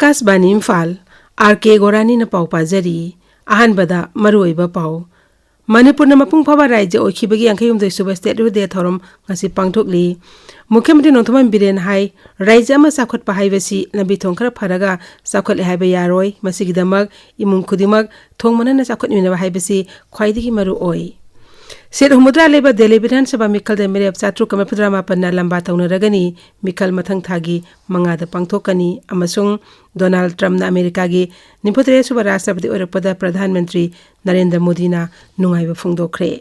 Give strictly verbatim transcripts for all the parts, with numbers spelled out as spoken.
ꯑꯥꯀꯥꯁꯕꯥꯅꯤ Imphal, R ꯀꯦ ꯒꯣꯔꯥꯅꯤꯅ ꯄꯥꯎ ꯄꯥꯖꯔꯤ꯫ ꯑꯍꯥꯟꯕꯗ ꯃꯔꯨꯑꯣꯏꯕ ꯄꯥꯎ꯫ ꯃꯅꯤꯄꯨꯔꯅ ꯃꯄꯨꯡ ꯐꯥꯕ ꯔꯥꯏꯖ꯭ꯌ ꯑꯣꯏꯈꯤꯕꯒꯤ ꯌꯥꯡꯈꯩ ꯍꯨꯝꯗꯣꯏ ꯁꯨꯕ Statehood Day ꯊꯧꯔꯝ ꯉꯁꯤ ꯄꯥꯡꯊꯣꯛꯂꯤ꯫ ꯃꯨꯈ꯭ꯌ ꯃꯟꯇ꯭ꯔꯤ ꯅꯣꯡꯊꯣꯝꯕꯝ ꯕꯤꯔꯦꯟ ꯍꯥꯏ, ꯔꯥꯏꯖ꯭ꯌ ꯑꯃ ꯆꯥꯎꯈꯠꯄ ꯍꯥꯏꯕꯁꯤ ꯂꯝꯕꯤ ꯊꯣꯡ ꯈꯔ ꯐꯔꯒ ꯆꯥꯎꯈꯠꯂꯦ ꯍꯥꯏꯕ ꯌꯥꯔꯣꯏ꯫ ꯃꯁꯤꯒꯤꯗꯃꯛ ꯏꯃꯨꯡ ꯈꯨꯗꯤꯡꯃꯛ ꯊꯣꯡ ꯃꯥꯟꯅꯅ ꯆꯥꯎꯈꯠꯃꯤꯟꯅꯕ ꯍꯥꯏꯕꯁꯤ ꯈ꯭ꯋꯥꯏꯗꯒꯤ ꯃꯔꯨ ꯑꯣꯏ꯫ ꯁꯤꯠ ꯍꯨꯝꯐꯨꯇꯔꯥ ꯂꯩꯕ ꯗꯦꯜꯂꯤ ꯕꯤꯙꯥꯟ ꯁꯚꯥ ꯃꯤꯈꯜꯗ ꯃꯤꯔꯦꯞ ꯆꯥꯇ꯭ꯔꯨꯛꯀ ꯃꯔꯤꯐꯨꯇꯔꯥ ꯃꯥꯄꯟꯅ ꯂꯝꯕꯥ ꯇꯧꯅꯔꯒꯅꯤ꯫ ꯃꯤꯈꯜ ꯃꯊꯪ ꯊꯥꯒꯤ ꯃꯉꯥꯗ ꯄꯥꯡꯊꯣꯛꯀꯅꯤ ꯑꯃꯁꯨꯡ ꯗꯣꯅꯥꯜꯗ ꯇ꯭ꯔꯝꯞꯅ ꯑꯃꯦꯔꯤꯀꯥꯒꯤ ꯅꯤꯐꯨꯇꯔꯦꯠ ꯁꯨꯕ ꯔꯥꯁꯇ꯭ꯔꯄꯇꯤ ꯑꯣꯏꯔꯛꯄꯗ ꯄ꯭ꯔꯙꯥꯟ ꯃꯟꯇ꯭ꯔꯤ ꯅꯔꯦꯟꯗ꯭ꯔ ꯃꯣꯗꯤꯅ ꯅꯨꯡꯉꯥꯏꯕ ꯐꯣꯡꯗꯣꯛꯈ꯭ꯔꯦ꯫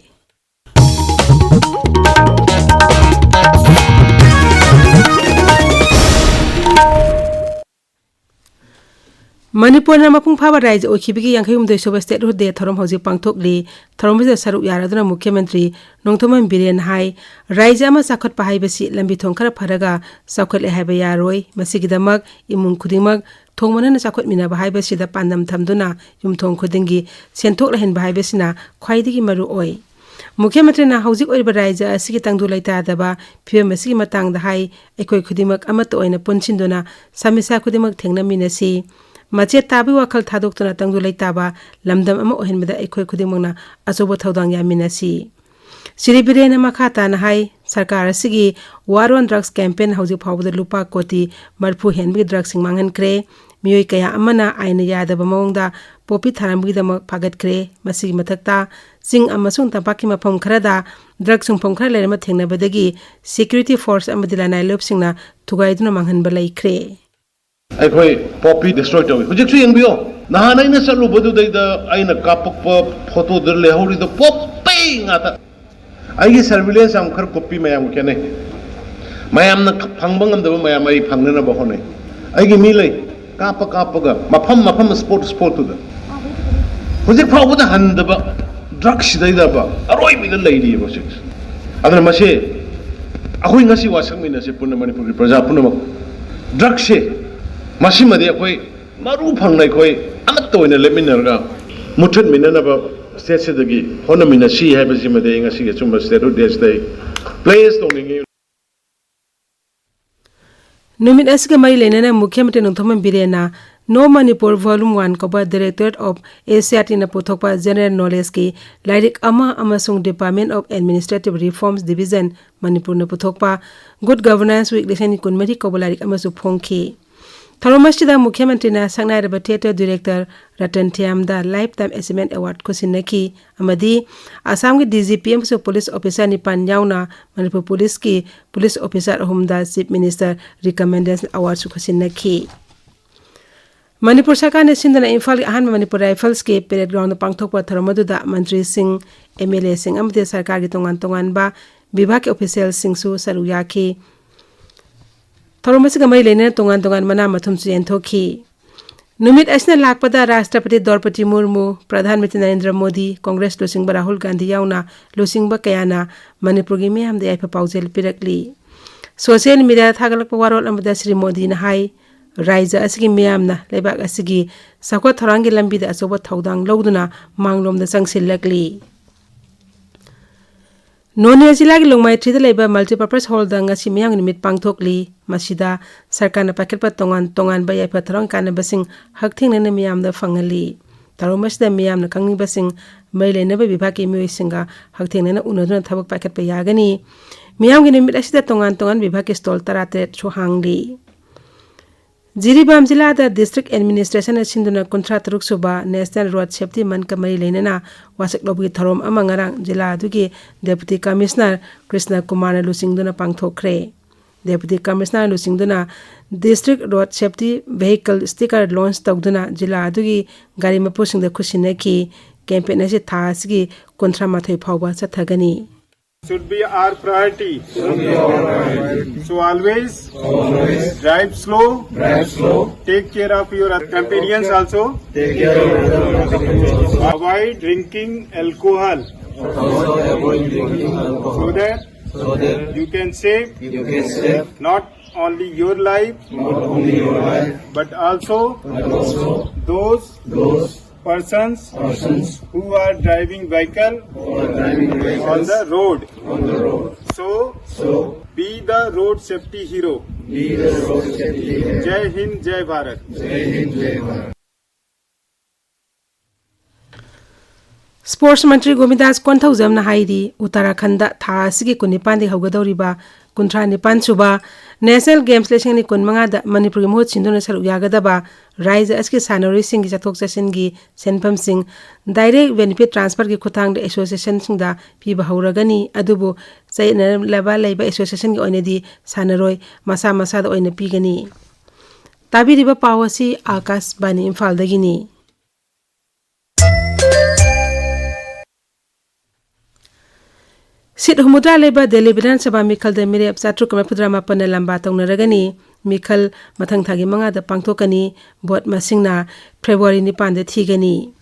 ꯃꯅꯤꯄꯨꯔꯅ ꯃꯄꯨꯡ ꯐꯥꯕ ꯔꯥꯏꯖ꯭ꯌ ꯑꯣꯏꯈꯤꯕꯒꯤ ꯌꯥꯡꯈꯩ ꯍꯨꯝꯗꯣꯏ ꯁꯨꯕ Statehood Day ꯊꯧꯔꯝ ꯍꯧꯖꯤꯛ ꯄꯥꯡꯊꯣꯛꯂꯤ꯫ ꯊꯧꯔꯝ ꯑꯁꯤꯗ ꯁꯔꯨꯛ ꯌꯥꯔꯗꯨꯅ ꯃꯨꯈ꯭ꯌ ꯃꯟꯇ꯭ꯔꯤ ꯅꯣꯡꯊꯣꯝꯕꯝ ꯕꯤꯔꯦꯟ ꯍꯥꯏ, ꯔꯥꯏꯖ꯭ꯌ ꯑꯃ ꯆꯥꯎꯈꯠꯄ ꯍꯥꯏꯕꯁꯤ ꯂꯝꯕꯤ ꯊꯣꯡ ꯈꯔ ꯐꯔꯒ ꯆꯥꯎꯈꯠꯂꯦ ꯍꯥꯏꯕ ꯌꯥꯔꯣꯏ꯫ ꯃꯁꯤꯒꯤꯗꯃꯛ ꯏꯃꯨꯡ ꯈꯨꯗꯤꯡꯃꯛ ꯊꯣꯡ ꯃꯥꯟꯅꯅ ꯆꯥꯎꯈꯠꯃꯤꯟꯅꯕ ꯍꯥꯏꯕꯁꯤꯗ ꯄꯥꯟꯗꯝ ꯊꯝꯗꯨꯅ ꯌꯨꯝꯊꯣꯡ ꯈꯨꯗꯤꯡꯒꯤ ꯁꯦꯟꯊꯣꯛ ꯂꯩꯍꯟꯕ ꯍꯥꯏꯕꯁꯤꯅ ꯈ꯭ꯋꯥꯏꯗꯒꯤ ꯃꯔꯨ ꯑꯣꯏ꯫ ꯃꯨꯈ꯭ꯌ ꯃꯟꯇ꯭ꯔꯤꯅ ꯍꯧꯖꯤꯛ ꯑꯣꯏꯔꯤꯕ ꯔꯥꯏꯖ꯭ꯌ ꯑꯁꯤꯒꯤ ꯇꯪꯗꯨ ꯂꯩꯇꯥꯗꯕ ꯐꯤꯕꯝ ꯑꯁꯤꯒꯤ ꯃꯇꯥꯡꯗ ꯍꯥꯏ, ꯑꯩꯈꯣꯏ ꯈꯨꯗꯤꯡꯃꯛ ꯑꯃꯠꯇ ꯑꯣꯏꯅ ꯄꯨꯟꯁꯤꯟꯗꯨꯅ ꯁꯃꯁ꯭ꯌꯥ ꯈꯨꯗꯤꯡꯃꯛ ꯊꯦꯡꯅꯃꯤꯟꯅꯁꯤ꯫ ꯃꯆꯦꯠ ꯇꯥꯕꯒꯤ ꯋꯥꯈꯜ ꯊꯥꯗꯣꯛꯇꯨꯅ ꯇꯪꯗꯨ ꯂꯩꯇꯥꯕ ꯂꯝꯗꯝ ꯑꯃ ꯑꯣꯏꯍꯟꯕꯗ ꯑꯩꯈꯣꯏ ꯈꯨꯗꯤꯡꯃꯛꯅ ꯑꯆꯧꯕ ꯊꯧꯗꯥꯡ ꯌꯥꯃꯤꯟꯅꯁꯤ꯫ ꯁ꯭ꯔꯤ ꯕꯤꯔꯦꯟꯅ ꯃꯈꯥ ꯇꯥꯅ ꯍꯥꯏ, ꯁꯔꯀꯥꯔ ꯑꯁꯤꯒꯤ War on Drugs campaign ꯍꯧꯖꯤꯛ ꯐꯥꯎꯕꯗ ꯂꯨꯄꯥ ꯀꯣꯇꯤ ꯃꯔꯤꯐꯨ ꯍꯦꯟꯕꯒꯤ ꯗ꯭ꯔꯒꯁꯤꯡ ꯃꯥꯡꯍꯟꯈ꯭ꯔꯦ꯫ ꯃꯤꯑꯣꯏ ꯀꯌꯥ ꯑꯃꯅ ꯑꯥꯏꯟꯅ ꯌꯥꯗꯕ ꯃꯑꯣꯡꯗ ꯄꯣꯄꯤ ꯊꯥꯔꯝꯕꯒꯤꯗꯃꯛ ꯐꯥꯒꯠꯈ꯭ꯔꯦ꯫ ꯃꯁꯤꯒꯤ ꯃꯊꯛꯇ, ꯆꯤꯡ ꯑꯃꯁꯨꯡ ꯇꯝꯄꯥꯛꯀꯤ ꯃꯐꯝ ꯈꯔꯗ ꯗ꯭ꯔꯒ ꯁꯨꯡꯐꯝ ꯈꯔ ꯂꯩꯔꯝꯕ ꯊꯦꯡꯅꯕꯗꯒꯤ security force ꯑꯃꯗꯤ ꯂꯅꯥꯏ ꯂꯨꯞꯁꯤꯡꯅ ꯊꯨꯒꯥꯏꯗꯨꯅ ꯃꯥꯡꯍꯟꯕ ꯂꯩꯈ꯭ꯔꯦ꯫ ꯑꯩꯈꯣꯏ ꯄꯣꯄꯤ destroy ꯇꯧꯏ꯫ ꯍꯧꯖꯤꯛꯁꯨ ꯌꯦꯡꯕꯤꯌꯣ, ꯅꯍꯥꯟ ꯑꯩꯅ ꯆꯠꯂꯨꯕꯗꯨꯗꯩꯗ ꯑꯩꯅ ꯀꯥꯞꯄꯛꯄ ꯐꯣꯇꯣꯗ ꯂꯩꯍꯧꯔꯤꯗꯣ ꯄꯣꯄꯤ ꯉꯥꯛꯇ꯫ ꯑꯩꯒꯤ surveillance ꯌꯥꯝ ꯈꯔ ꯀꯨꯞꯄꯤ, ꯃꯌꯥꯝꯒ ꯈꯦꯠꯅꯩ꯫ ꯃꯌꯥꯝꯅ ꯐꯪꯕ ꯉꯝꯗꯕ ꯃꯌꯥꯝ ꯑꯩ ꯐꯪꯅꯅꯕ ꯍꯣꯠꯅꯩ꯫ ꯑꯩꯒꯤ ꯃꯤ ꯂꯩ, ꯀꯥꯞꯄ ꯀꯥꯞꯄꯒ ꯃꯐꯝ ꯃꯐꯝ, spot spotꯇꯨꯗ꯫ ꯍꯧꯖꯤꯛ ꯐꯥꯎꯕꯗ ꯍꯟꯗꯕ ꯗ꯭ꯔꯒꯁꯤꯗꯩꯗꯕ ꯑꯔꯣꯏꯕꯤꯗ ꯂꯩꯔꯤꯑꯕ ꯍꯧꯖꯤꯛ꯫ ꯑꯗꯨꯅ ꯃꯁꯤ ꯑꯩꯈꯣꯏ ꯉꯁꯤ ꯋꯥꯁꯛꯃꯤꯟꯅꯁꯤ ꯄꯨꯟꯅ, ꯃꯅꯤꯄꯨꯔꯒꯤ ꯄ꯭ꯔꯖꯥ ꯄꯨꯝꯅꯃꯛ꯫ ꯗ꯭ꯔꯒꯁꯦ ꯃꯁꯤꯃꯗꯤ ꯑꯩꯈꯣꯏ ꯃꯔꯨ ꯐꯪꯅ ꯑꯩꯈꯣꯏ ꯑꯃꯠꯇ ꯑꯣꯏꯅ ꯂꯦꯞꯃꯤꯟꯅꯔꯒ ꯃꯨꯠꯊꯠꯃꯤꯟꯅꯅꯕ stateꯁꯤꯗꯒꯤ ꯍꯣꯠꯅꯃꯤꯟꯅꯁꯤ ꯍꯥꯏꯕꯁꯤꯃꯗꯤ ꯑꯩ ꯉꯁꯤꯒꯤ ꯑꯆꯨꯝꯕ Statehood Dayꯁꯤꯗ ꯑꯩ pledge ꯇꯧꯅꯤꯡꯉꯤ꯫ ꯅꯨꯃꯤꯠ ꯑꯁꯤꯒ ꯃꯔꯤ ꯂꯩꯅꯅ ꯃꯨꯈ꯭ꯌ ꯃꯟꯇ꯭ꯔꯤ ꯅꯣꯡꯊꯣꯝꯕꯝ ꯕꯤꯔꯦꯟꯅ ꯅꯣ ꯃꯅꯤꯄꯨꯔ ꯚꯣꯂꯨꯝ ꯋꯥꯟ ꯀꯧꯕ Directorate of S C E R T ꯅ ꯄꯨꯊꯣꯛꯄ General Knowledge ꯀꯤ ꯂꯥꯏꯔꯤꯛ ꯑꯃ ꯑꯃꯁꯨꯡ Department of Administrative Reforms Division ꯃꯅꯤꯄꯨꯔꯅ ꯄꯨꯊꯣꯛꯄ Good Governance Week ꯂꯤꯁꯤꯡ ꯑꯅꯤ ꯀꯨꯟꯃꯔꯤ ꯀꯧꯕ ꯂꯥꯏꯔꯤꯛ ꯑꯃꯁꯨ ꯐꯣꯡꯈꯤ꯫ ꯊꯧꯔꯝ ꯑꯁꯤꯗ ꯃꯨꯈ꯭ꯌ ꯃꯟꯇ꯭ꯔꯤꯅ ꯁꯛꯅꯥꯏꯔꯕ theatre director Ratan ꯊꯤꯌꯥꯝꯗ Lifetime Achievement Award ꯈꯨꯠꯁꯤꯟꯅꯈꯤ ꯑꯃꯗꯤ ꯑꯁꯥꯝꯒꯤ D G P ꯑꯃꯁꯨꯡ police officer ꯅꯤꯄꯥꯟ ꯌꯥꯎꯅ ꯃꯅꯤꯄꯨꯔ police ꯀꯤ police officer ꯑꯍꯨꯝꯗ Chief Minister Recommendation Award ꯁꯨ ꯈꯨꯠꯁꯤꯟꯅꯈꯤ꯫ ꯃꯅꯤꯄꯨꯔ ꯁꯔꯀꯥꯔꯅ ꯁꯤꯟꯗꯨꯅ ꯏꯝꯐꯥꯜꯒꯤ ꯑꯍꯥꯟꯕ ꯃꯅꯤꯄꯨꯔ Rifles ꯀꯤ parade ground ꯗ ꯄꯥꯡꯊꯣꯛꯄ ꯊꯧꯔꯝ ꯑꯗꯨꯗ ꯃꯟꯇ꯭ꯔꯤꯁꯤꯡ, M L A ꯁꯤꯡ ꯑꯃꯗꯤ ꯁꯔꯀꯥꯔꯒꯤ ꯇꯣꯉꯥꯟ ꯇꯣꯉꯥꯟꯕ ꯕꯤꯚꯥꯒꯀꯤ official ꯁꯤꯡꯁꯨ ꯁꯔꯨꯛ ꯌꯥꯈꯤ꯫ ꯊꯧꯔꯝ ꯑꯁꯤꯒ ꯃꯔꯤ ꯂꯩꯅꯅ ꯇꯣꯉꯥꯟ ꯇꯣꯉꯥꯟꯕ ꯃꯅꯥ ꯃꯊꯨꯝꯁꯨ ꯌꯦꯟꯊꯣꯛꯈꯤ꯫ ꯅꯨꯃꯤꯠ ꯑꯁꯤꯅ ꯂꯥꯛꯄꯗ ꯔꯥꯁꯇ꯭ꯔꯄꯇꯤ ꯗ꯭ꯔꯧꯄꯗꯤ ꯃꯨꯔꯃꯨ, ꯄ꯭ꯔꯙꯥꯟ ꯃꯟꯇ꯭ꯔꯤ ꯅꯔꯦꯟꯗ꯭ꯔ ꯃꯣꯗꯤ, ꯀꯣꯡꯒ꯭ꯔꯦꯁ ꯂꯨꯆꯤꯡꯕ ꯔꯥꯍꯨꯜ ꯒꯥꯟꯙꯤ ꯌꯥꯎꯅ ꯂꯨꯆꯤꯡꯕ ꯀꯌꯥꯅ ꯃꯅꯤꯄꯨꯔꯒꯤ ꯃꯤꯌꯥꯝꯗ ꯌꯥꯏꯐ ꯄꯥꯎꯖꯦꯜ ꯄꯤꯔꯛꯂꯤ꯫ Social media ꯗ ꯊꯥꯒꯠꯂꯛꯄ ꯋꯥꯔꯣꯜ ꯑꯃꯗ ꯁ꯭ꯔꯤ ꯃꯣꯗꯤꯅ ꯍꯥꯏ, ꯔꯥꯖ꯭ꯌ ꯑꯁꯤꯒꯤ ꯃꯤꯌꯥꯝꯅ ꯂꯩꯕꯥꯛ ꯑꯁꯤꯒꯤ ꯆꯥꯎꯈꯠ ꯊꯧꯔꯥꯡꯒꯤ ꯂꯝꯕꯤꯗ ꯑꯆꯧꯕ ꯊꯧꯗꯥꯡ ꯂꯧꯗꯨꯅ ꯃꯥꯡꯂꯣꯝꯗ ꯆꯪꯁꯤꯜꯂꯛꯂꯤ꯫ ꯅꯣꯅꯦ ꯖꯤꯂꯥꯒꯤ ꯂꯣꯡꯃꯥꯏ ꯊ꯭ꯔꯤꯗ ꯂꯩꯕ Multipurpose Hall ꯗ ꯉꯁꯤ ꯃꯤꯌꯥꯝꯒꯤ ꯅꯨꯃꯤꯠ ꯄꯥꯡꯊꯣꯛꯂꯤ꯫ ꯃꯁꯤꯗ ꯁꯔꯀꯥꯔꯅ ꯄꯥꯏꯈꯠꯄ ꯇꯣꯉꯥꯟ ꯇꯣꯉꯥꯟꯕ ꯌꯥꯏꯐ ꯊꯧꯔꯥꯡ ꯀꯥꯟꯅꯕꯁꯤꯡ ꯍꯛꯊꯦꯡꯅꯅ ꯃꯤꯌꯥꯝꯗ ꯐꯪꯍꯜꯂꯤ꯫ ꯊꯧꯔꯝ ꯑꯁꯤꯗ ꯃꯤꯌꯥꯝꯅ ꯈꯪꯅꯤꯡꯕꯁꯤꯡ ꯃꯔꯤ ꯂꯩꯅꯕ ꯕꯤꯚꯥꯒꯀꯤ ꯃꯤꯑꯣꯏꯁꯤꯡꯒ ꯍꯛꯊꯦꯡꯅꯅ ꯎꯅꯗꯨꯅ ꯊꯕꯛ ꯄꯥꯏꯈꯠꯄ ꯌꯥꯒꯅꯤ꯫ ꯃꯤꯌꯥꯝꯒꯤ ꯅꯨꯃꯤꯠ ꯑꯁꯤꯗ ꯇꯣꯉꯥꯟ ꯇꯣꯉꯥꯟꯕ ꯕꯤꯚꯥꯒꯀꯤ stall ꯇꯔꯥꯇꯔꯦꯠꯁꯨ ꯍꯥꯡꯂꯤ꯫ ꯖꯤꯔꯤꯕꯥꯝ ꯖꯤꯂꯥꯗ district administration ꯅ ꯁꯤꯟꯗꯨꯅ ꯀꯨꯟꯊ꯭ꯔꯥ ꯇꯔꯨꯛ ꯁꯨꯕ National Road Safety Month ꯀ ꯃꯔꯤ ꯂꯩꯅꯅ ꯋꯥꯁꯛ ꯂꯧꯕꯒꯤ ꯊꯧꯔꯝ ꯑꯃ ꯉꯔꯥꯡ ꯖꯤꯂꯥ ꯑꯗꯨꯒꯤ Deputy Commissioner ꯀ꯭ꯔꯤꯁꯅ ꯀꯨꯃꯥꯔꯅ ꯂꯨꯆꯤꯡꯗꯨꯅ ꯄꯥꯡꯊꯣꯛꯈ꯭ꯔꯦ꯫ Deputy Commissioner ꯂꯨꯆꯤꯡꯗꯨꯅ District Road Safety Vehicle sticker launch ꯇꯧꯗꯨꯅ ꯖꯤꯂꯥ ꯑꯗꯨꯒꯤ ꯒꯥꯔꯤ ꯃꯄꯨꯁꯤꯡꯗ ꯈꯨꯠꯁꯤꯟꯅꯈꯤ꯫ Campaign ꯑꯁꯤ ꯊꯥ ꯑꯁꯤꯒꯤ ꯀꯨꯟꯊ꯭ꯔꯥ ꯃꯥꯊꯣꯏ ꯐꯥꯎꯕ ꯆꯠꯊꯒꯅꯤ꯫ Should be our priority. So always drive slow. Take care of your companions also. Avoid drinking alcohol. So that you can save not only your life, but also those persons who are driving vehicle on the road. So, be the road safety hero. जय हिंद, जय Bharat. Sports मंत्री गोविंददास ꯀꯣꯟꯊꯧꯖꯝꯅ ꯍꯥꯏꯔꯤ, ꯎꯠꯇꯔꯥꯈꯟꯗ ꯊꯥ ꯑꯁꯤꯒꯤ ꯀꯨꯟꯅꯤꯄꯥꯟꯗꯒꯤ ꯍꯧꯒꯗꯧꯔꯤꯕ ꯀꯨꯟꯊ꯭ꯔꯥ ꯅꯤꯄꯥꯟ ꯁꯨꯕ national games ꯂꯤꯁꯤꯡ ꯑꯅꯤ ꯀꯨꯟꯃꯉꯥꯗ ꯃꯅꯤꯄꯨꯔꯒꯤ ꯃꯍꯨꯠ ꯁꯤꯟꯗꯨꯅ ꯁꯔꯨꯛ ꯌꯥꯒꯗꯕ ꯔꯥꯏꯖ꯭ꯌ ꯑꯁꯤꯒꯤ ꯁꯥꯟꯅꯔꯣꯏꯁꯤꯡꯒꯤ ꯆꯠꯊꯣꯛ ꯆꯠꯁꯤꯟꯒꯤ ꯁꯦꯟꯐꯝꯁꯤꯡ ꯗꯥꯏꯔꯦꯛ ꯕꯦꯅꯤꯐꯤꯠ ꯇ꯭ꯔꯥꯟꯁꯐꯔꯒꯤ ꯈꯨꯠꯊꯥꯡꯗ ꯑꯦꯁꯣꯁꯤꯌꯦꯁꯟꯁꯤꯡꯗ ꯄꯤꯕ ꯍꯧꯔꯒꯅꯤ꯫ ꯑꯗꯨꯕꯨ ꯆꯌꯦꯠꯅꯔꯕ ꯂꯩꯕ ꯑꯦꯁꯣꯁꯤꯌꯦꯁꯟꯒꯤ ꯑꯣꯏꯅꯗꯤ ꯁꯥꯟꯅꯔꯣꯏ ꯃꯁꯥ ꯃꯁꯥꯗ ꯑꯣꯏꯅ ꯄꯤꯒꯅꯤ꯫ ꯇꯥꯕꯤꯔꯤꯕ ꯄꯥꯎ ꯑꯁꯤ ꯑꯥꯀꯥꯁꯕꯥꯅꯤ ꯏꯝꯐꯥꯜꯗꯒꯤꯅꯤ꯫ ꯁꯤꯠ ꯍꯨꯝꯐꯨꯇꯔꯥ ꯂꯩꯕ ꯗꯦꯜꯂꯤ ꯕꯤꯙꯥꯟ ꯁꯚꯥ ꯃꯤꯈꯜꯗ ꯃꯤꯔꯦꯞ ꯆꯥꯇ꯭ꯔꯨꯛ ꯃꯔꯤꯐꯨꯇꯔꯥ ꯃꯥꯄꯟꯅ ꯂꯝꯕꯥ ꯇꯧꯅꯔꯒꯅꯤ꯫ ꯃꯤꯈꯜ ꯃꯊꯪ ꯊꯥꯒꯤ ꯃꯉꯥꯗ ꯄꯥꯡꯊꯣꯛꯀꯅꯤ꯫ ꯚꯣꯠ ꯃꯁꯤꯡꯅ ꯐꯦꯕ꯭ꯔꯨꯋꯥꯔꯤ ꯅꯤꯄꯥꯟꯗ ꯊꯤꯒꯅꯤ꯫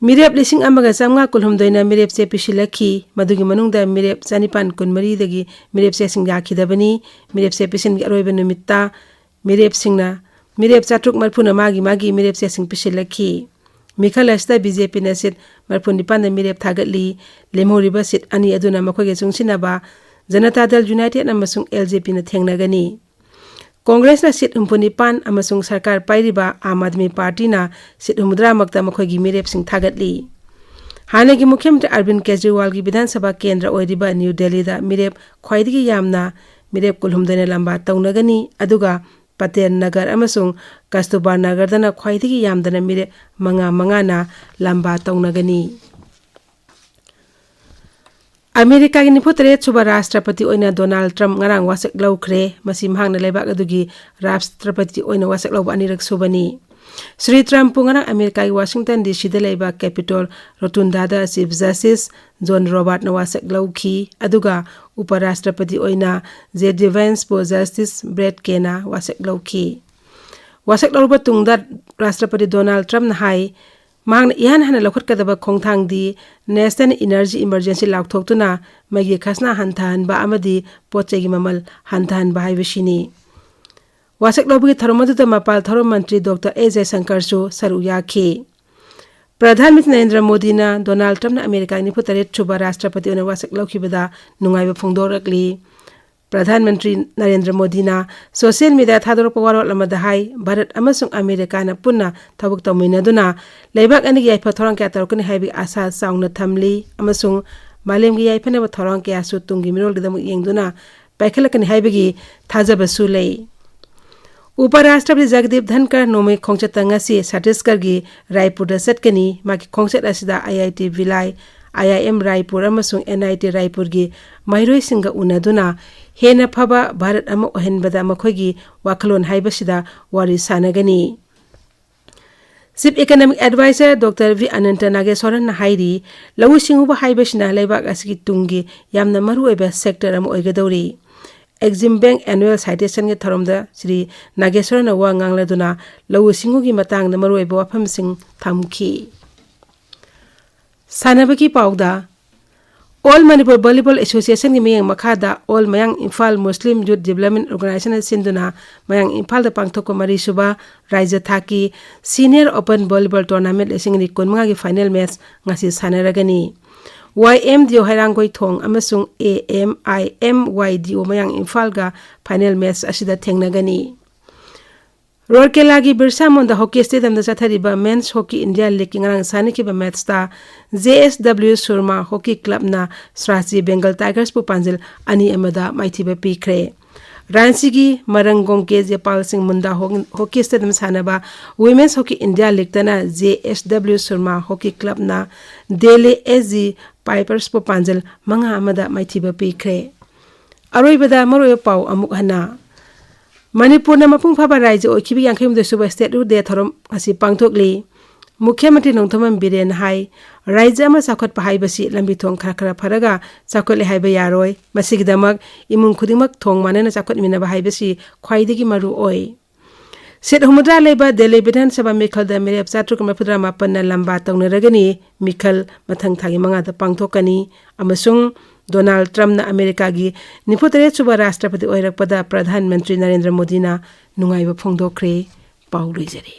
ꯃꯤꯔꯦꯞ ꯂꯤꯁꯤꯡ ꯑꯃꯒ ꯆꯥꯝꯃꯉꯥ ꯀꯨꯟꯍꯨꯝꯗꯣꯏꯅ ꯃꯤꯔꯦꯞ ꯆꯦ ꯄꯤꯁꯤꯜꯂꯛꯈꯤ꯫ ꯃꯗꯨꯒꯤ ꯃꯅꯨꯡꯗ ꯃꯤꯔꯦꯞ ꯆꯅꯤꯄꯥꯟ ꯀꯨꯟꯃꯔꯤꯗꯒꯤ ꯃꯤꯔꯦꯞ ꯆꯦꯁꯤꯡ ꯌꯥꯈꯤꯗꯕꯅꯤ꯫ ꯃꯤꯔꯦꯞ ꯆꯦ ꯄꯤꯁꯤꯟꯒꯤ ꯑꯔꯣꯏꯕ ꯅꯨꯃꯤꯠꯇ ꯃꯤꯔꯦꯞꯁꯤꯡꯅ, ꯃꯤꯔꯦꯞ ꯆꯥꯇ꯭ꯔꯨꯛ ꯃꯔꯤꯐꯨꯅ ꯃꯥꯒꯤ ꯃꯥꯒꯤ ꯃꯤꯔꯦꯞ ꯆꯦꯁꯤꯡ ꯄꯤꯁꯤꯜꯂꯛꯈꯤ꯫ ꯃꯤꯈꯜ ꯑꯁꯤꯗ ꯕꯤ ꯖꯦ ꯄꯤꯅ ꯁꯤꯠ ꯃꯔꯤꯐꯨ ꯅꯤꯄꯥꯟꯗ ꯃꯤꯔꯦꯞ ꯊꯥꯒꯠꯂꯤ꯫ ꯂꯦꯝꯍꯧꯔꯤꯕ ꯁꯤꯠ ꯑꯅꯤ ꯑꯗꯨꯅ ꯃꯈꯣꯏꯒ ꯆꯨꯡꯁꯤꯟꯅꯕ ꯖꯅꯇꯥ ꯗꯜ ꯌꯨꯅꯥꯏꯇꯦꯗ ꯑꯃꯁꯨꯡ ꯑꯦꯜ ꯖꯦ ꯄꯤꯅ ꯊꯦꯡꯅꯒꯅꯤ꯫ ꯀꯣꯡꯒ꯭ꯔꯦꯁꯅ ꯁꯤꯠ ꯍꯨꯝꯐꯨ ꯅꯤꯄꯥꯟ ꯑꯃꯁꯨꯡ ꯁꯔꯀꯥꯔ ꯄꯥꯏꯔꯤꯕ ꯑꯥꯝ ꯑꯥꯗꯃꯤ ꯄꯥꯔꯇꯤꯅ ꯁꯤꯠ ꯍꯨꯝꯐꯨꯇꯔꯥꯃꯛꯇ ꯃꯈꯣꯏꯒꯤ ꯃꯤꯔꯦꯞꯁꯤꯡ ꯊꯥꯒꯠꯂꯤ꯫ ꯍꯥꯟꯅꯒꯤ ꯃꯨꯈ꯭ꯌ ꯃꯟꯇ꯭ꯔꯤ ꯑꯔꯕꯤꯟ ꯀꯦꯖꯔꯤꯋꯥꯜꯒꯤ ꯕꯤꯙꯥꯟ ꯁꯚꯥ ꯀꯦꯟꯗ꯭ꯔ ꯑꯣꯏꯔꯤꯕ ꯅ꯭ꯌꯨ ꯗꯦꯜꯂꯤꯗ ꯃꯤꯔꯦꯞ ꯈ꯭ꯋꯥꯏꯗꯒꯤ ꯌꯥꯝꯅ ꯃꯤꯔꯦꯞ ꯀꯨꯟꯍꯨꯝꯗꯣꯏꯅ ꯂꯝꯕꯥ ꯇꯧꯅꯒꯅꯤ, ꯑꯗꯨꯒ ꯄꯇꯦꯟ ꯅꯒꯔ ꯑꯃꯁꯨꯡ ꯀꯁꯇꯨꯕꯥ ꯅꯒꯔꯗꯅ ꯈ꯭ꯋꯥꯏꯗꯒꯤ ꯌꯥꯝꯗꯅ ꯃꯤꯔꯦꯞ ꯃꯉꯥ ꯃꯉꯥꯅ ꯂꯝꯕꯥ ꯇꯧꯅꯒꯅꯤ꯫ ꯑꯃꯦꯔꯤꯀꯥꯒꯤ ꯅꯤꯐꯨꯇꯔꯦꯠ ꯁꯨꯕ ꯔꯥꯁꯇ꯭ꯔꯄꯇꯤ ꯑꯣꯏꯅ ꯗꯣꯅꯥꯜꯗ ꯇ꯭ꯔꯝꯞ ꯉꯔꯥꯡ ꯋꯥꯁꯛ ꯂꯧꯈ꯭ꯔꯦ꯫ ꯃꯁꯤ ꯃꯍꯥꯛꯅ ꯂꯩꯕꯥꯛ ꯑꯗꯨꯒꯤ ꯔꯥꯁꯇ꯭ꯔꯄꯇꯤ ꯑꯣꯏꯅ ꯋꯥꯁꯛ ꯂꯧꯕ ꯑꯅꯤꯔꯛ ꯁꯨꯕꯅꯤ꯫ ꯁ꯭ꯔꯤ ꯇ꯭ꯔꯝꯞꯄꯨ ꯉꯔꯥꯡ ꯑꯃꯦꯔꯤꯀꯥꯒꯤ ꯋꯥꯁꯤꯡꯇꯟ ꯗꯤ ꯁꯤꯗ ꯂꯩꯕ ꯀꯦꯄꯤꯇꯣꯜ ꯔꯣꯇꯨꯟꯗꯥꯗ ꯆꯤꯐ ꯖꯁꯇꯤꯁ ꯖꯣꯟ ꯔꯣꯕꯥꯔꯠꯅ ꯋꯥꯁꯛ ꯂꯧꯈꯤ, ꯑꯗꯨꯒ ꯎꯄ ꯔꯥꯁꯇ꯭ꯔꯄꯇꯤ ꯑꯣꯏꯅ ꯖꯦ ꯗꯤ ꯚꯦꯟꯁꯄꯨ ꯖꯁꯇꯤꯁ ꯕ꯭ꯔꯦꯠ ꯀꯦꯅ ꯋꯥꯁꯛ ꯂꯧꯈꯤ꯫ ꯋꯥꯁꯛ ꯂꯧꯔꯕ ꯇꯨꯡꯗ ꯔꯥꯁꯇ꯭ꯔꯄꯇꯤ ꯗꯣꯅꯥꯜꯗ ꯇ꯭ꯔꯝꯞꯅ ꯍꯥꯏ, ꯃꯍꯥꯛꯅ ꯏꯍꯥꯟ ꯍꯥꯟꯅ ꯂꯧꯈꯠꯀꯗꯕ ꯈꯣꯡꯊꯥꯡꯗꯤ ꯅꯦꯁꯅꯦꯜ ꯏꯅꯔꯖꯤ ꯏꯃꯔꯖꯦꯟꯁꯤ ꯂꯥꯎꯊꯣꯛꯇꯨꯅ ꯃꯩꯒꯤ ꯈꯁꯅꯥ ꯍꯟꯊꯍꯟꯕ ꯑꯃꯗꯤ ꯄꯣꯠ ꯆꯩꯒꯤ ꯃꯃꯜ ꯍꯟꯊꯍꯟꯕ ꯍꯥꯏꯕꯁꯤꯅꯤ꯫ ꯋꯥꯁꯛ ꯂꯧꯕꯒꯤ ꯊꯧꯔꯝ ꯑꯗꯨꯗ ꯃꯄꯥꯜ ꯊꯧꯔꯝ ꯃꯟꯇ꯭ꯔꯤ ꯗꯣꯛꯇꯔ ꯑꯦ ꯖꯌꯁꯪꯀꯔꯁꯨ ꯁꯔꯨꯛ ꯌꯥꯈꯤ꯫ ꯄ꯭ꯔꯙꯥꯟ ꯃꯟꯇ꯭ꯔꯤ ꯅꯔꯦꯟꯗ꯭ꯔ ꯃꯣꯗꯤꯅ ꯗꯣꯅꯥꯜꯗ ꯇ꯭ꯔꯝꯞꯅ ꯑꯃꯦꯔꯤꯀꯥꯒꯤ ꯅꯤꯐꯨꯇꯔꯦꯠ ꯁꯨꯕ ꯔꯥꯁꯇ꯭ꯔꯄꯇꯤ ꯑꯣꯏꯅ ꯋꯥꯁꯛ ꯂꯧꯈꯤꯕꯗ ꯅꯨꯡꯉꯥꯏꯕ ꯐꯣꯡꯗꯣꯔꯛꯂꯤ꯫ ꯄ꯭ꯔꯙꯥꯟ ꯃꯟꯇ꯭ꯔꯤ ꯅꯔꯦꯟꯗ꯭ꯔ ꯃꯣꯗꯤꯅ ꯁꯣꯁꯤꯌꯦꯜ ꯃꯤꯗꯤꯌꯥ ꯊꯥꯗꯣꯔꯛꯄ ꯋꯥꯔꯣꯜ ꯑꯃꯗ ꯍꯥꯏ, ꯚꯥꯔꯠ ꯑꯃꯁꯨꯡ ꯑꯃꯦꯔꯤꯀꯥꯅ ꯄꯨꯟꯅ ꯊꯕꯛ ꯇꯧꯃꯤꯟꯅꯗꯨꯅ ꯂꯩꯕꯥꯛ ꯑꯅꯤꯒꯤ ꯌꯥꯏꯐ ꯊꯧꯔꯥꯡ ꯀꯌꯥ ꯇꯧꯔꯛꯀꯅꯤ ꯍꯥꯏꯕꯒꯤ ꯑꯥꯁꯥ ꯆꯥꯎꯅ ꯊꯝꯂꯤ ꯑꯃꯁꯨꯡ ꯃꯥꯂꯦꯝꯒꯤ ꯌꯥꯏꯐꯅꯕ ꯊꯧꯔꯥꯡ ꯀꯌꯥꯁꯨ ꯇꯨꯡꯒꯤ ꯃꯤꯔꯣꯜꯒꯤꯗꯃꯛ ꯌꯦꯡꯗꯨꯅ ꯄꯥꯏꯈꯠꯂꯛꯀꯅꯤ ꯍꯥꯏꯕꯒꯤ ꯊꯥꯖꯕꯁꯨ ꯂꯩ꯫ ꯎꯄ ꯔꯥꯁꯇ꯭ꯔꯄꯇꯤ ꯖꯒꯗꯤꯞ ꯙꯟꯀꯔ ꯅꯣꯡꯃꯩ ꯈꯣꯡꯆꯠꯇ ꯉꯁꯤ ꯁꯠꯇꯤꯁꯒꯔꯒꯤ ꯔꯥꯏꯄꯨꯔꯗ ꯆꯠꯀꯅꯤ꯫ ꯃꯥꯒꯤ ꯈꯣꯡꯆꯠ ꯑꯁꯤꯗ ꯑꯥꯏ ꯑꯥꯏ ꯇꯤ ꯚꯤꯂꯥꯏ, ꯑꯥꯏ ꯑꯥꯏ ꯑꯦꯝ ꯔꯥꯏꯄꯨꯔ ꯑꯃꯁꯨꯡ ꯑꯦꯟ ꯑꯥꯏ ꯇꯤ ꯔꯥꯏꯄꯨꯔꯒꯤ ꯃꯍꯩꯔꯣꯏꯁꯤꯡꯒ ꯎꯅꯗꯨꯅ ꯍꯦꯟꯅ ꯐꯕ ꯚꯥꯔꯠ ꯑꯃ ꯑꯣꯏꯍꯟꯕꯗ ꯃꯈꯣꯏꯒꯤ ꯋꯥꯈꯜꯂꯣꯟ ꯍꯥꯏꯕꯁꯤꯗ ꯋꯥꯔꯤ ꯁꯥꯅꯒꯅꯤ꯫ Chief economic adviser doctor V Anantha ꯅꯥꯒꯦꯁ꯭ꯋꯔꯟꯅ ꯍꯥꯏꯔꯤ, ꯂꯧꯎ ꯁꯤꯡꯎꯕ ꯍꯥꯏꯕꯁꯤꯅ ꯂꯩꯕꯥꯛ ꯑꯁꯤꯒꯤ ꯇꯨꯡꯒꯤ ꯌꯥꯝꯅ ꯃꯔꯨꯑꯣꯏꯕ ꯁꯦꯛꯇꯔ ꯑꯃ ꯑꯣꯏꯒꯗꯧꯔꯤ꯫ ꯑꯦꯛꯖꯤꯝ ꯕꯦꯡꯛ ꯑꯦꯅꯨꯋꯦꯜ ꯁꯥꯏꯇꯦꯁꯟꯒꯤ ꯊꯧꯔꯝꯗ ꯁ꯭ꯔꯤ ꯅꯥꯒꯦꯁ꯭ꯋꯔꯟꯅ ꯋꯥ ꯉꯥꯡꯂꯗꯨꯅ ꯂꯧꯎ ꯁꯤꯡꯎꯒꯤ ꯃꯇꯥꯡꯗ ꯃꯔꯨꯑꯣꯏꯕ ꯋꯥꯐꯝꯁꯤꯡ ꯊꯝꯈꯤ꯫ ꯁꯥꯟꯅꯕꯒꯤ ꯄꯥꯎꯗ, ꯑꯣꯜ ꯃꯅꯤꯄꯨꯔ ꯚꯣꯂꯤꯕꯣꯜ ꯑꯦꯁꯣꯁꯤꯌꯦꯁꯟꯒꯤ ꯃꯤꯠꯌꯦꯡ ꯃꯈꯥꯗ ꯑꯣꯜ ꯃꯌꯥꯡ ꯏꯝꯐꯥꯜ ꯃꯨꯁꯂꯤꯝ ꯌꯨꯠ ꯗꯤꯕ꯭ꯂꯞꯃꯦꯟ ꯑꯣꯔꯒꯅꯥꯏꯖꯦꯁꯟꯅ ꯁꯤꯟꯗꯨꯅ ꯃꯌꯥꯡ ꯏꯝꯐꯥꯜꯗ ꯄꯥꯡꯊꯣꯛꯄ ꯃꯔꯤꯁꯨꯕ ꯔꯥꯏꯖ꯭ꯌ ꯊꯥꯛꯀꯤ ꯁꯤꯅꯤꯌꯔ ꯑꯣꯄꯟ ꯚꯣꯂꯤꯕꯣꯜ ꯇꯣꯔꯅꯥꯃꯦꯟꯠ ꯂꯤꯁꯤꯡ ꯑꯅꯤ ꯀꯨꯟꯃꯉꯥꯒꯤ ꯐꯥꯏꯅꯦꯜ ꯃꯦꯠꯆ ꯉꯁꯤ ꯁꯥꯟꯅꯔꯒꯅꯤ꯫ ꯋꯥꯏ ꯑꯦꯝ ꯗꯤ ꯑꯣ ꯍꯩꯔꯥꯡꯒꯣꯏꯊꯣꯡ ꯑꯃꯁꯨꯡ ꯑꯦ ꯑꯦꯝ ꯑꯥꯏ ꯑꯦꯝ ꯋꯥꯏ ꯗꯤ ꯑꯣ ꯃꯌꯥꯡ ꯏꯝꯐꯥꯜꯒ ꯐꯥꯏꯅꯦꯜ ꯃꯦꯠꯆ ꯑꯁꯤꯗ ꯊꯦꯡꯅꯒꯅꯤ꯫ ꯔꯧꯔꯀꯦꯂꯥꯒꯤ ꯕꯤꯔꯁꯥ ꯃꯨꯟꯗꯥ ꯍꯣꯀꯤ ꯁ꯭ꯇꯦꯗꯤꯌꯝꯗ ꯆꯠꯊꯔꯤꯕ ꯃꯦꯟꯁ ꯍꯣꯀꯤ ꯏꯟꯗꯤꯌꯥ ꯂꯤꯒꯀꯤ ꯉꯔꯥꯡ ꯁꯥꯟꯅꯈꯤꯕ ꯃꯦꯠꯆꯇ J S W Surma hockey ꯀ꯭ꯂꯕꯅ ꯁ꯭ꯔꯥꯁꯤ ꯕꯦꯡꯒꯜ ꯇꯥꯏꯒꯔꯁꯄꯨ ꯄꯥꯟꯖꯤꯜ ꯑꯅꯤ ꯑꯃꯗ ꯃꯥꯏꯊꯤꯕ ꯄꯤꯈ꯭ꯔꯦ꯫ ꯔꯥꯟꯆꯤꯒꯤ ꯃꯔꯪꯒꯣꯡ ꯀꯦ ꯖꯦꯄꯥꯜ ꯁꯤꯡ ꯃꯨꯟꯗꯥ ꯍꯣ-, ꯍꯣꯀꯤ ꯁ꯭ꯇꯦꯗꯤꯌꯝ ꯁꯥꯟꯅꯕ ꯋꯤꯃꯦꯟꯁ ꯍꯣꯀꯤ ꯏꯟꯗꯤꯌꯥ ꯂꯤꯒꯇꯅ J S W Surma hockey ꯀ꯭ꯂꯕꯅ ꯗꯦꯜꯂꯤ ꯑꯦꯁ ꯖꯤ ꯄꯥꯏꯄꯔꯁꯄꯨ ꯄꯥꯟꯖꯤꯜ ꯃꯉꯥ ꯑꯃꯗ ꯃꯥꯏꯊꯤꯕ ꯄꯤꯈ꯭ꯔꯦ꯫ ꯑꯔꯣꯏꯕꯗ ꯃꯔꯨꯑꯣꯏꯕ ꯄꯥꯎ ꯑꯃꯨꯛ ꯍꯟꯅ꯫ ꯃꯅꯤꯄꯨꯔꯅ ꯃꯄꯨꯡ ꯐꯥꯕ ꯔꯥꯏꯖ꯭ꯌ ꯑꯣꯏꯈꯤꯕ ꯌꯥꯡꯈꯩ ꯍꯨꯝꯗꯣꯏ ꯁꯨꯕ Statehood Day ꯊꯧꯔꯝ ꯑꯁꯤ ꯄꯥꯡꯊꯣꯛꯂꯤ꯫ ꯃꯨꯈ꯭ꯌ ꯃꯟꯇ꯭ꯔꯤ ꯅꯣꯡꯊꯣꯝꯕꯝ ꯕꯤꯔꯦꯟꯅ ꯍꯥꯏ, ꯔꯥꯏꯖ꯭ꯌ ꯑꯃ ꯆꯥꯎꯈꯠꯄ ꯍꯥꯏꯕꯁꯤ ꯂꯝꯕꯤ ꯊꯣꯡ ꯈꯔ ꯈꯔ ꯐꯔꯒ ꯆꯥꯎꯈꯠꯂꯦ ꯍꯥꯏꯕ ꯌꯥꯔꯣꯏ꯫ ꯃꯁꯤꯒꯤꯗꯃꯛ ꯏꯃꯨꯡ ꯈꯨꯗꯤꯡꯃꯛ ꯊꯣꯡ ꯃꯥꯟꯅꯅ ꯆꯥꯎꯈꯠꯃꯤꯟꯅꯕ ꯍꯥꯏꯕꯁꯤ ꯈ꯭ꯋꯥꯏꯗꯒꯤ ꯃꯔꯨ ꯑꯣꯏ꯫ ꯁꯤꯠ ꯍꯨꯝꯐꯨꯇꯔꯥ ꯂꯩꯕ ꯗꯦꯜꯂꯤ ꯕꯤꯙꯥꯟ ꯁꯚꯥ ꯃꯤꯈꯜꯗ ꯃꯤꯔꯦꯞ ꯆꯥꯇ꯭ꯔꯨꯛ ꯃꯔꯤꯐꯨꯇꯔꯥ ꯃꯥꯄꯟꯅ ꯂꯝꯕꯥ ꯇꯧꯅꯔꯒꯅꯤ꯫ ꯃꯤꯈꯜ ꯃꯊꯪ ꯊꯥꯒꯤ ꯃꯉꯥꯗ ꯄꯥꯡꯊꯣꯛꯀꯅꯤ ꯑꯃꯁꯨꯡ ꯗꯣꯅꯥꯜꯗ ꯇ꯭ꯔꯝꯞꯅ ꯑꯃꯦꯔꯤꯀꯥꯒꯤ ꯅꯤꯐꯨꯇꯔꯦꯠ ꯁꯨꯕ ꯔꯥꯁꯇ꯭ꯔꯄꯇꯤ ꯑꯣꯏꯔꯛꯄꯗ ꯄ꯭ꯔꯙꯥꯟ ꯃꯟꯇ꯭ꯔꯤ ꯅꯔꯦꯟꯗ꯭ꯔ ꯃꯣꯗꯤꯅ ꯅꯨꯡꯉꯥꯏꯕ ꯐꯣꯡꯗꯣꯛꯈ꯭ꯔꯦ꯫ ꯄꯥꯎ ꯂꯣꯏꯖꯔꯦ꯫